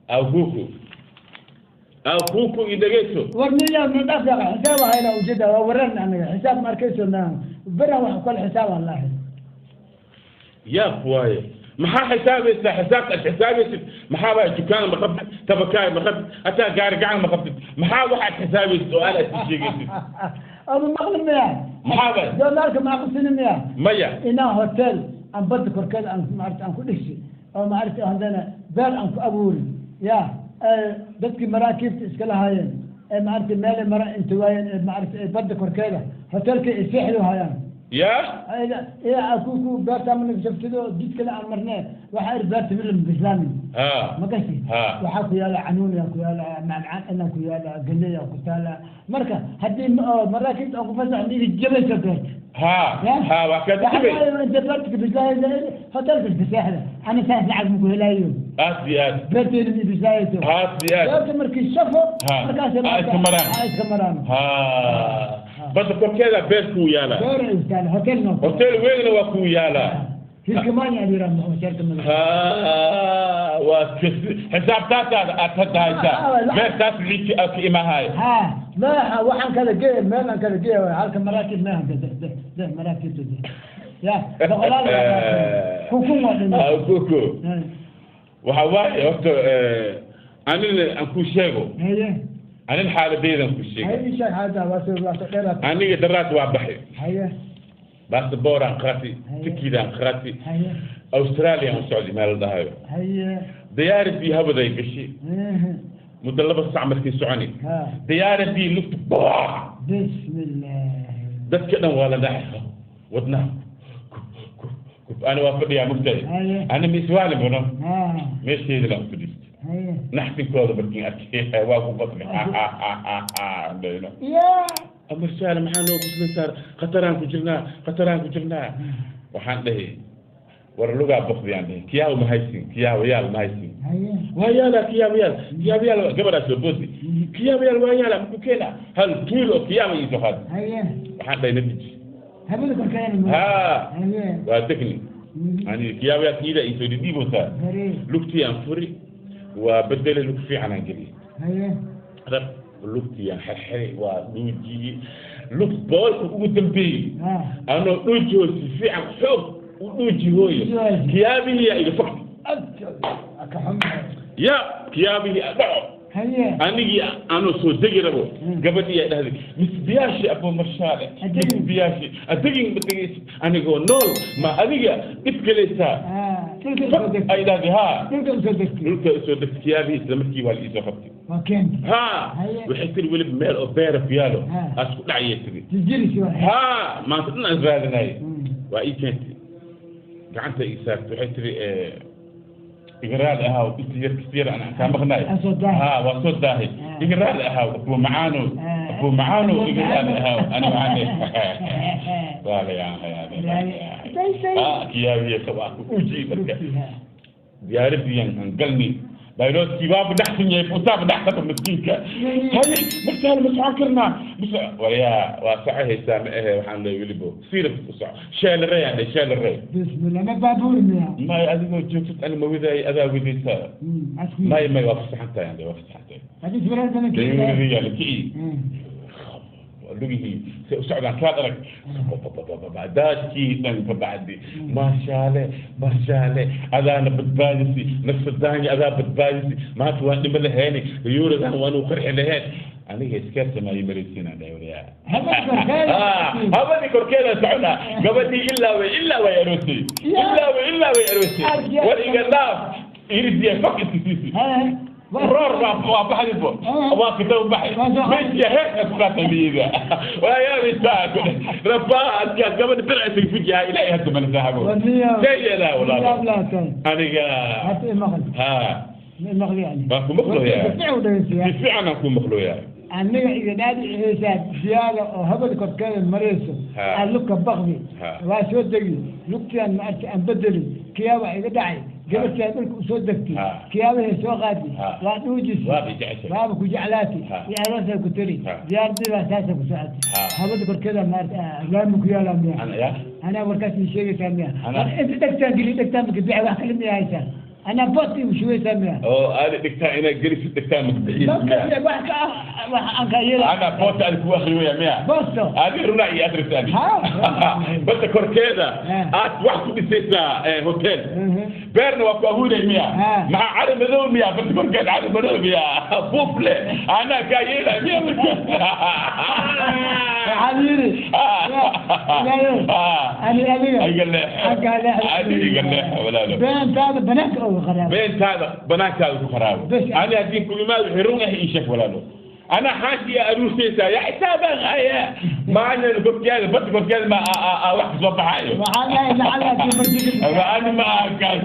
Akuku akuku idhegeyso. War niya nadhaaf yaqa, xisaab hayna ujeeda waa waran, anaga xisaab ma arkayso na bera wax kale xisaab aan lahayn. Yaab waaye, maxaa xisaabaysaa? Xisaabta aad xisaabaysid maxaa waay? Dukaan ma qabtid, tabakaay ma qabtid, hataa gaari gacan ma qabtid. Maxaa waxaad xisaabaysid oo aad aad sheegaysid? Ama maqli miya? Maxaa waay? Joornaalka ma aqrisini miya? Maya. Inaa hotel aan badda korkeeda aan maarata aan ku dhisi oo maarata haddana beer aan ku abuuri ya dadkii maraakiibta iska lahaayeen ee maarata meel ay mara inta waayeen ee maarata ee badda korkeeda hotelkay ay seexdu hayaan. Ya. Ila akuku beerta mana jabtido, jid kale aan marnee waxaa iri beerta wilam bislaamin. Ma gashi? Waxaa ku yaala canuun yaa ku yaala, macmacaan inaa ku yaala, galley yaa ku taala. Marka haddii maraakiibta aan ku fasax iga jabaysa beerta. Ha ha, waa kaa jabay. Inta beerta ka bislaayaysa hotelka iska seexda, ana saas lacag ma ku helaayo. Aad iyo aad. Beerteeda ma bislaayayso. Aad iyo aad. Beerta markii shafo markaas iska maraan. Iska maraan. Ha, badda korkeeda beer kuu yaalaa. Beer istaala, hotelna. Hotel weynna waa kuu yaalaa. Hilkamaan yaa yidhaha hotelka magaca. Ha, waa xisaabtaasaada aad hadda haysaa, beertaas wixii aad ka imahaay. Ha, maaha, waxaan kala geeya meel aan kala geeya waay halka maraakiib maaha de de de maraakiibta de ya boqolaal kun waa dhimay. Kuku waxa waaye horta anina aan ku sheego. Haye. Anin xaaladaydan ku sheego. Haye, ii sheeg xaaladda, waa soo waa soo dheeraad. Aniga daraad waa baxay. Haye. Basabooraan qaatay, tikidaan qaatay. Haye. Australia aan socday meel la dhahayo. Haye. Diyaaradii hawaday gashay muddo 2 sac markii soconi diyaaradii lugta baa. Bismillah. Dadka dhan waa la dhacay, wadnaha ani waa fadhiyaa mugtahay. Ani miswaali buno meesheeda laan fadhiistay. Naxtinkooda markiin arkay waa ku qoslay. Amarsaale, maxaa noo qoslaysaa? Khataraan ku jirnaa, khataraan ku jirnaa. Waxaan dhahay war lugaa bokdiyaan dhahay, kiyaaw ma haysin, kiyaawayaal ma haysin? Waa yaala kiyaawayaal, kiyaawayaal gabadhaa soo boodi, kiyaawayaal waa yaala, muxuu keenaa hal tuul oo kiyaaba iisoo qaad. Waxaan dhahay nadiji ha waa degni ani kiyaawayaal iida iisoo dhidhiiboosaa, lugtii aan furi waa bedele, lug fiican aan geliyey, rab lugtii aan xerxeray, waa dhuujiyey lug boolka ugu dambeeyey anoo dhuujihoo si fiican xoog u dhuuji hooyo, kiyaabihii yaa iga fakti ya kiyaabihii a dhaco. Anigii anoo soo degi rabo gabadhii yaa dhahday misbiyaashi abo marshaale, misbiyaashi adegin ma degaysid, anigoo nool ma adiga dhib gelaysaa ay dhahday. Ha, dhulka usoo degtay kiyaabihii, isla markii waa la iisoo qabtay. Ha, waxay tiri weliba meel oo beera ku yaalo aas ku dhacayay tiri. Ha, maanta dhan aan raadinayay waa ii keentay, gacanta ii saartay, waxay tiri iga raali ahaaw inta yar kasta yar aan kaa maqnaay. Ha, waa soo daahay, iga raali ahaaw abuu macaano, abuu macaano, iga raali ahaaw. Ani waxaan kiyaabiye waa ku uji marka diyaaradii aan galni, bayloodkii waaba dhexsan yahay, fuutaaba dhexsaba miskiinka. Haye markaale ma socon karnaa? Mise waryaa waa socahaysaa? Ma ahe, waxaan leeyahay welibo siirab u soco, sheelarey aan dhahay, sheelarey. Bismillah, ma baabuur miya? May, adigoo joogtid ani ma widaay, adaa widaysaa. May may, waa fasaxan tahay aan dhahay, waa fasaxan tahay. Dayuuradiyaa la kici, lugihii say u socdaan kaad arag daadkii dhan ka bacdi maashaale maashaale, adaana badbaadisi nafsadaanya, adaa badbaadisi, maanta waan dhimo laheeni, yuuradan waanu qarxi laheen, aniga iska sameeyey maraysiinaan dhahay waryaa habadii korkeeda soconaa, gabadhii ilaa way ilaa way aroosay, ilaa way ilaa way aroosay, war iga dhaaf iridiya fak iska siisi roor waa baxdibo waa kitaba baxay meeshiya heerka ku qaatay miyida waa yaabaysaa rabaa adkaas gabadha bircisa fujiha ilaahay hadda mana saaxabo see yeelaa walaalo aniga. Ha, baan ku maqloyaa, si fiican aan ku maqloyaa. Aniga iga dhaadhiciyeysaa diyaada oo habada korkeeda marayso aan lugka bakdi waa soo degi, lugtiaan maarta aan bedeli, kiyaaba iga dhacay, gabartii dhulka usoo degtay, kiyaabahay soo qaadi, waa dhuujisi, waaba ku jeclaati iyo aroosay ku tiri, diyaaradii baa saasa ku socotay habada korkeeda maarta laami ku yaalaa miya? Anaa warkaas ii sheegaysaa miya? Inta dhegtaan geli, dhegtaan maka bixa, wax kale miya haysaa? Anaa booti igu shubeysaa miya? Oo aadi dhigtaa inaad gelisid dhigtaa makbixiis miya? Wax ka wax aan ka yeela. Anaa boota aadi kugu akriyoya miya? Boosto. Aadi runaa iyo akrisa adi. Ha. Badda korkeeda Ha. aad wax ku dhisaysaa hotel, beerna waa ku abuuray miya? Ha. Maxaa cari madow miya? Badda korkeeda cari madow miya? Buufle anaa kaa yeelaya miya marka? Waxaan yidhi ani adiga Iga leex. Xaggaa leex. Adi iga leex, walaalo. Beentaada banaanka uga qaraabo. Beentaada banaankaada ku qaraabo. Bes. Ani haddii ku imaado wixii run ah ii sheeg, walaalo. Anaa xaashiya aruursaysaa yaa xisaabaan haya maalin korkeeda badda korkeeda ma wax kasoo baxaayo. Waxaan leeyahay lacag haddii marjida. Ani ma arkaas.